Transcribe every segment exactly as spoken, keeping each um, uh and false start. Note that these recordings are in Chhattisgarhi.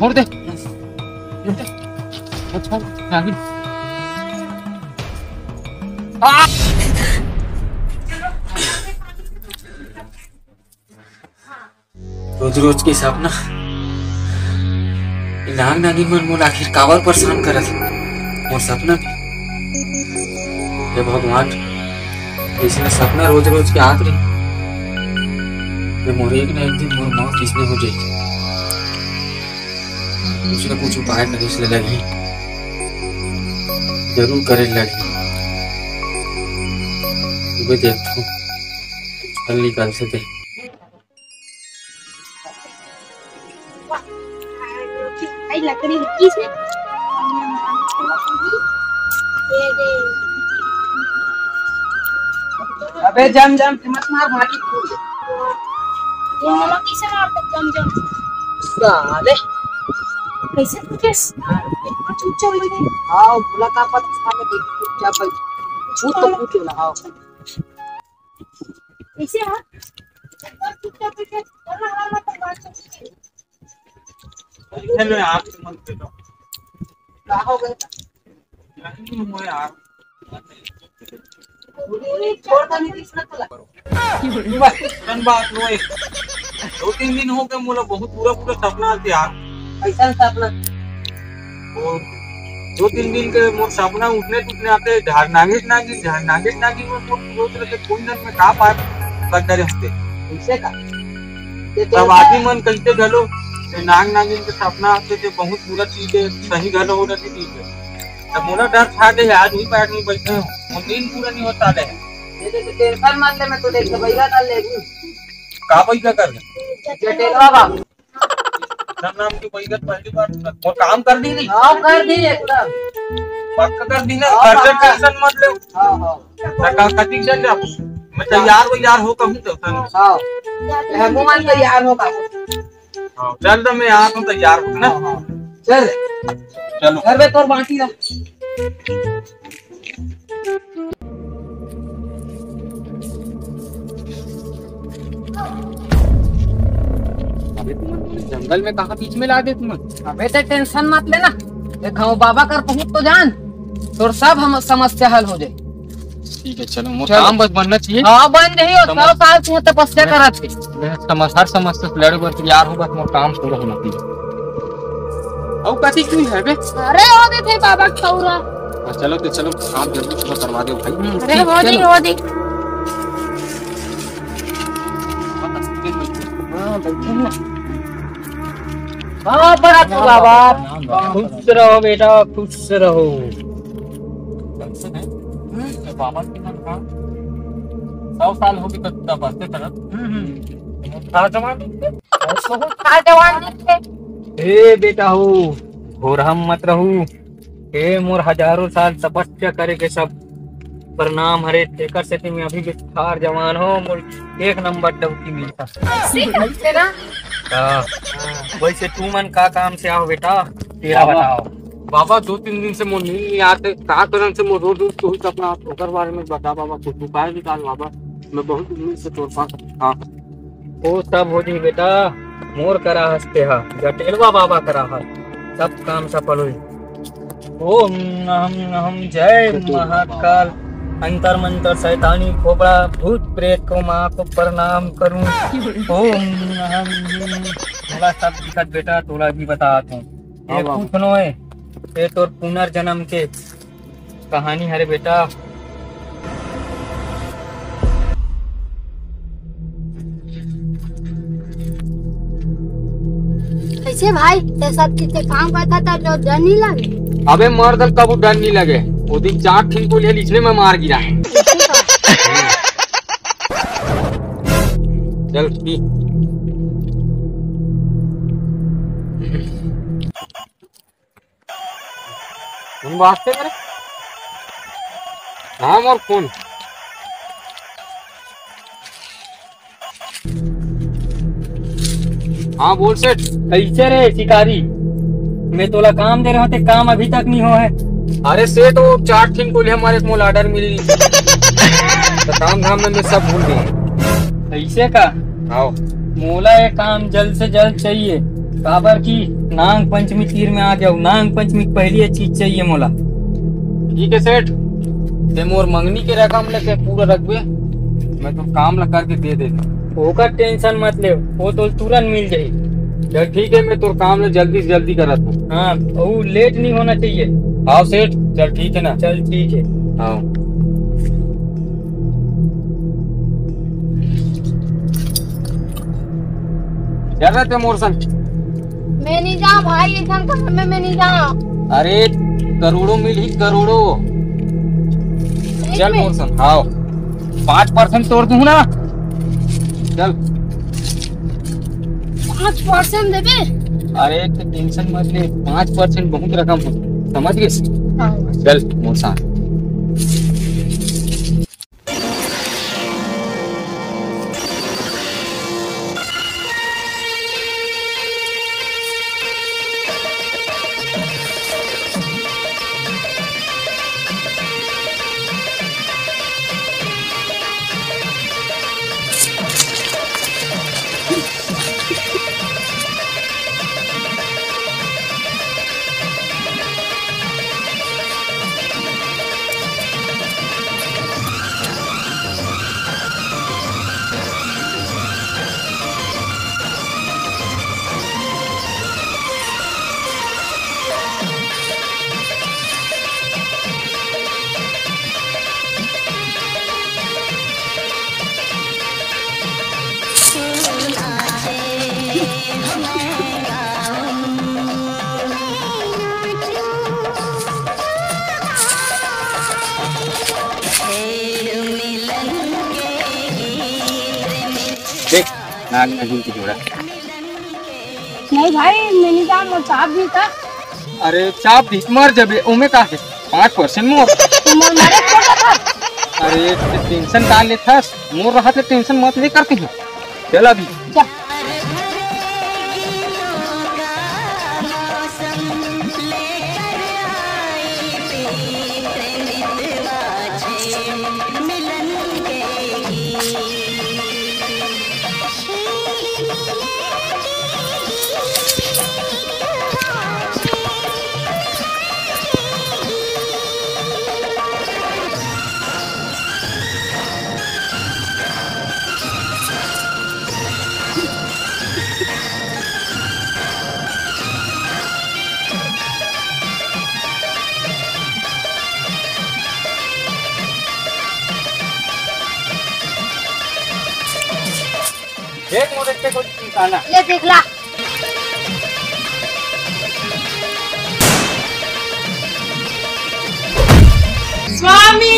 छोड़ दे। अच्छा, आगे। आ! रोज रोज के सपना। नाग नागिन मन मोला आखिर काबर परेशान करत हे? मोर सपना भी, हे भगवान, अइसने सपना रोज रोज के आत रही, तो मोर एक ना एक दिन मोर मौत अइसने हो जाही। कुछ ना कुछ उपाय करे से लगही, जरूर करे लगही। देखो, कल निकल सके। भाई, लकड़ी रखी से। अबे जम जम के मत मार, माटी फूट जाए। ये मोला कैसे मार तक जम जम? साले। कैसे तू कैसे? चुप चुप बैठे। हाँ, बोला का पता साले, देख चुपचाप बैठ। झूठ तो पूछ ना, हाँ। कैसे हाँ? चुपचाप बैठे। बोला हाँ, मतलब बात चल रही है। हेलो यार, मत करो। का हो गया? नहीं, मैं यार। छोड़ दे, नहीं, इसमें तो लगा। कन बात नो है। दो तीन दिन हो गए, मोला बहुत पूरा पूरा सपना आते यार। कैसा सपना? और दो तीन दिन के मोर सपना उठने टूटने आते, झाड़ नागिन नागिन, झाड़ नागिन नागिन, में मोर सोच रहे थे, कोई दिन में का पार कर करे होते। कैसे का? ये तो तब होता आदमी है। मन कैसे घलो, ये नाग नागिन के सपना आते थे, बहुत बुरा चीज है, सही घलो हो रहती चीज है। तब मोला डर खा गए, आज भी पैर में बैठे हूँ, वो नींद पूरा नहीं होता है। ये तो टेंशन मत ले, मैं तो देख के बैगा कर ले। का बैगा कर ले? जटेलवा बाबू। राम नाम की बैगा पहली बार सुना। वो काम कर दी नहीं? हाँ, कर दी एकदम। पक्का कर दी ना, हाँ, खर्चा पक्का। टेंशन मत ले। हाँ, हाँ। ना का कटिंग चल जा। मैं तैयार वैयार हो कहूँ तो तन। हाँ। हनुमान तैयार हो बाबू। हाँ, चल तो मैं आ तो तैयार हूँ ना। हाँ, हाँ। चल। चलो। घर में तोर बाटी रख। अबे तुमन जंगल में कहाँ बीच में ला दे तुमन? अबे ते टेंशन मत लेना, देखा वो बाबा कर पहुँच तो जान, तोर सब हम समस्या हल हो जाए। ठीक है, चलो, मोर चलो। काम बस बनना चाहिए। हाँ, बन जाही, और समझ- सौ साल से तपस्या करत हे। मैं समझ, हर समस्या से लड़े बर तैयार हूँ, बस मोर काम पूरा होना चाहिए। अउ कथी क्यों है बे? अरे, वो दे थे बाबा खौरा। हाँ, चलो तो चलो, काम जल्दी पूरा करवा दो भाई। अरे, हो जी, हो जी। हाँ, बैठे ना। हाँ, बड़ा खुश बाबा। खुश रहो बेटा, खुश रहो। बाबा के नाम का सौ साल हो गए तब तपस्या करत। हम्म, हम्म। बहुत था जवान दिखते। बहुत था जवान दिखते। ए बेटा हो, घोरहम मत रहू। ए मोर हजारों साल तपस्या करे के सब परिणाम हरे, तेकर सेती मैं अभी भी ठार जवान हो, मोर एक नंबर डौकी मिलता। ऐसे, ऐसे ना? हाँ। वैसे तू मन का काम से आओ बेटा, तेरा बाबा, बताओ। बाबा, दो तीन दिन से मोर नींद नहीं आते, का कारण से मोर रोज रोज तू ही सपना, ओकर बारे में बता बाबा, कुछ उपाय निकाल बाबा, मैं बहुत उम्मीद से तोर पास। हाँ। ओ सब हो जी बेटा, मोर करा हस तेहा, जटेलवा बाबा करा हस, सब काम सफल होई। ओम नहम नहम, जय महाकाल। अंतर मंतर शैतानी खोपड़ा, भूत प्रेत को माँ को प्रणाम करूं। ओम नहम नहम। तोला सब दिखत बेटा, तोला भी बता तू। ये हाँ बाबा। कुछ नो है, ये तोर पुनर्जन्म के कहानी हरे बेटा। कैसे भाई, ये सब चीज के काम करता था जो डर नहीं लगे? अबे मर्द, कबू डर नहीं लगे। वो दिन चार ठिन गोली है, इसने में मार गिरा। चल पी। फोन बाजते करे। हाँ, मोर फोन। हाँ, बोल सेठ। कैसे रे शिकारी? मैं तोला काम दे रहा हूँ, ते काम अभी तक नहीं हो है। अरे सेठ, वो चार ठिन गोली हमारे को मोला ऑर्डर मिली। तो काम धाम में मैं सब भूल गई। कैसे का? हाँ। मोला ये काम जल्द से जल्द चाहिए। काबर कि नांग पंचमी तीर में आ गया, नांग पंचमी के पहली ये चीज चाहिए मोला। ठीक है सेठ, ते मोर मंगनी के रकम लेके पूरा रखबे, मैं तो काम ला करके दे दे। ओकर टेंशन मत ले, वो तो तुरंत मिल जाई। चल ठीक है, मैं तोर काम ला जल्दी से जल्दी करत हूँ। हाँ, वो लेट नहीं होना चाहिए। हाँ सेठ, चल ठीक है ना। चल ठीक है। हाँ। चल रहे थे मोर संग। मैं नहीं जाऊँ भाई, इतना काम में मैं नहीं जाऊँ। अरे, करोड़ों मिलही, करोड़ों। सही चल में? मोर संग, हाँ। पाँच परसेंट तोड़ दूँ ना। चल। पाँच परसेंट देबे? अरे, तो टेंशन मत ले, पाँच परसेंट बहुत रकम हो, समझ गए? हाँ। चल मोर साथ। देख, नाग नागिन के जोड़ा। नहीं भाई, मैं नहीं जाऊँ, मोर चाप भी था। अरे, चाप भी मर जबे, ओमे का है? पाँच परसेंट मोर। तो मोर मारे छोटा था। अरे, टेंशन का लेथस? मोर रहत ले टेंशन मत ले करते हैं। चल अभी। जा। देख मोर एक ठे कोई ठिकाना। ले देख ला। स्वामी।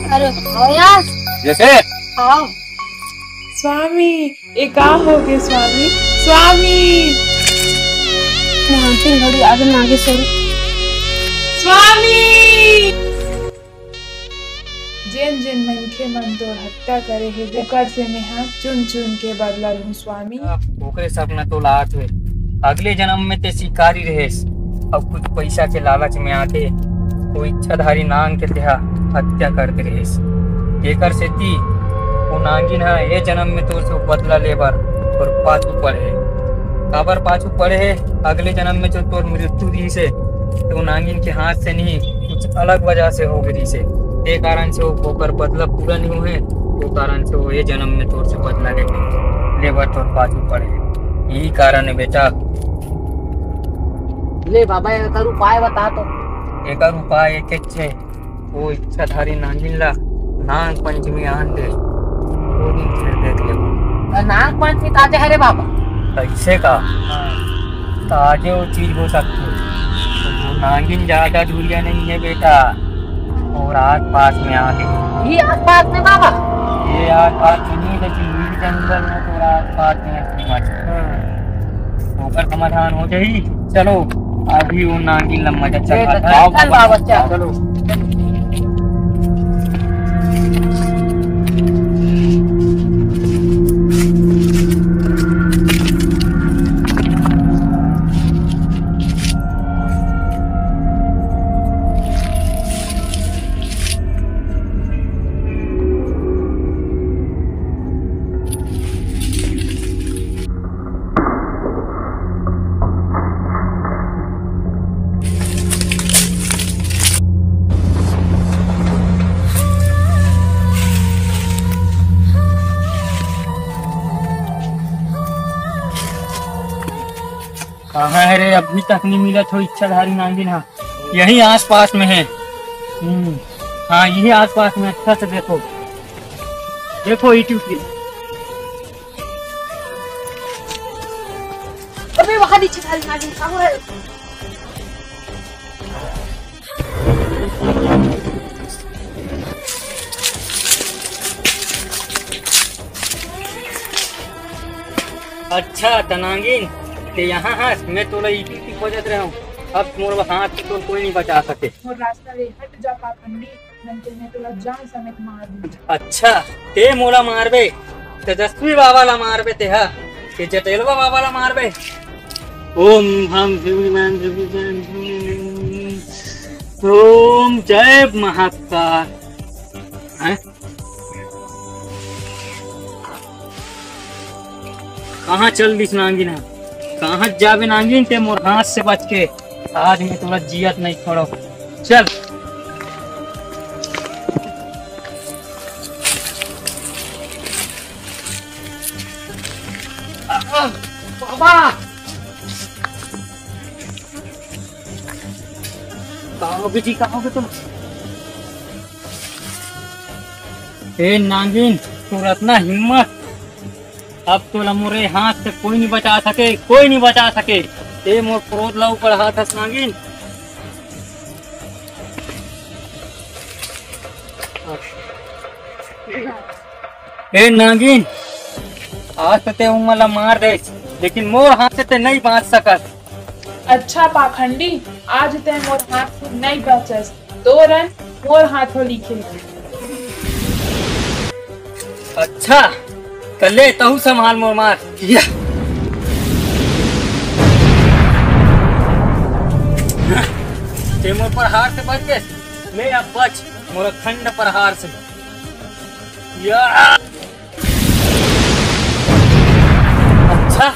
अरे, आओ यार। जैसे? आओ। स्वामी, ये का होगे स्वामी? स्वामी। मैं अंतिम घड़ी आगे मांगे सरू। स्वामी। जेन जेन मनखे मन तोर हत्या करे हे, ओकर से मेंहा चुन चुन के बदला लूं स्वामी। ओकरे सपना तो लात हे, अगले जन्म में ते शिकारी रहेस, अब कुछ पैसा के लालच में आके वो इच्छाधारी नांग के तेहा हत्या कर दे रहेस। तेकर सेती वो नांगिन ह ए जन्म में तोर से बदला लेबर तोर पाछू पड़े हे। काबर पाछू पड़े हे? अगले जन्म में जो तोर मृत्यु रहिस हे, तो नांगिन के हाथ से नहीं, कुछ अलग वजह से हो गई से, ते कारण से वो ओकर बदला पूरा नहीं हुए, वो कारण से वो ये जन्म में तोर से बदला ले, लेबर तोर पाछू पड़े। यही कारण है बेटा। ले बाबा, एकर उपाय बता तो। एकर उपाय एक एक छे, वो इच्छाधारी नागिन ला नाग पंचमी आन दे, वो दिन फिर देख लेबो। नाग पंचमी ताजा है रे बाबा। कैसे का? ताजे वो चीज हो सकती है। वो नागिन ज्यादा दूरिया नहीं है बेटा, और आस पास में आ गई। ये आस पास में बाबा? ये आस पास में नहीं, लेकिन ये जंगल में तो आस पास में है, समझ। ओकर समाधान हो जाई। चलो, अभी वो नागिन लम्मा जब चल, चल, चल बाबा, चल। चलो। कहाँ है रे? अभी तक नहीं मिला थो इच्छाधारी नागिन। हाँ, यही आसपास में है। हम्म, हाँ, यही आसपास में। अच्छा से देखो, देखो YouTube पे। अबे, वहाँ नीचे खाली नागिन, कहाँ है? अच्छा, त नागिन, ते यहाँ हस, मैं तोला इति इति खोजत रहूं। अब मोर हाथ से तोर कोई नहीं बचा सके। मोर रास्ता ले हट जा पाखंडी, नहीं तो मैं तोला जान समेत मार दूं। अच्छा, ते मोला मारबे, तेजस्वी बाबा ला मारबे तेहा, के जटेलवा बाबा ला मारबे। ओम हम शिवमान शिवमान ओम जय महाकाल। हैं? कहाँ चल दिस नागिन ह? कहाँ जाबे नागिन ते मोर हाथ से बच के? आज मैं तोला जियत नहीं छोड़ो। चल। बाबा, कहाँ होगे जी, कहाँ होगे तुम? ए नागिन, तोर अतना हिम्मत, अब तोला मोरे हाथ से कोई नहीं बचा सके, कोई नहीं बचा सके। ते मोर क्रोध ला ऊपर हाथ हस नागिन। ए नागिन, आज तो ते उमन ला मार दे, लेकिन मोर हाथ से ते नहीं बांच सकत। अच्छा पाखंडी, आज ते मोर हाथ से नहीं बांचस, तोर अंत मोर हाथों लिखे। अच्छा, त ले तहू संभाल मोर मार। या। ते मोर प्रहार से बच गे, ले अब बच मोर अखंड प्रहार से। या। अच्छा,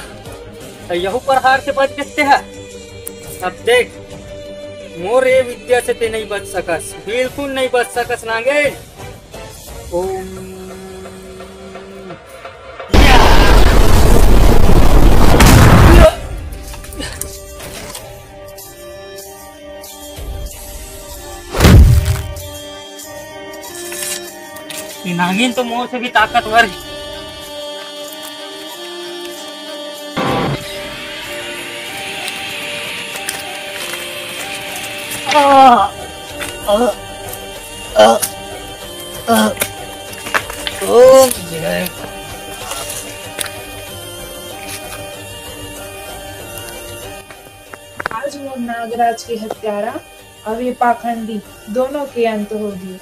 त यहू प्रहार से बच गे ते ह। अब देख, मोर ए विद्या से ते नहीं बच सकस, बिल्कुल नहीं बच सकस नागिन। ओम। ये नागिन तो मोर से भी ताकतवर है। आ, आ, आ, आ, ओम जय। आज मोर नागराज के हत्यारा अउ ये पाखंडी दोनों के अंत होगे।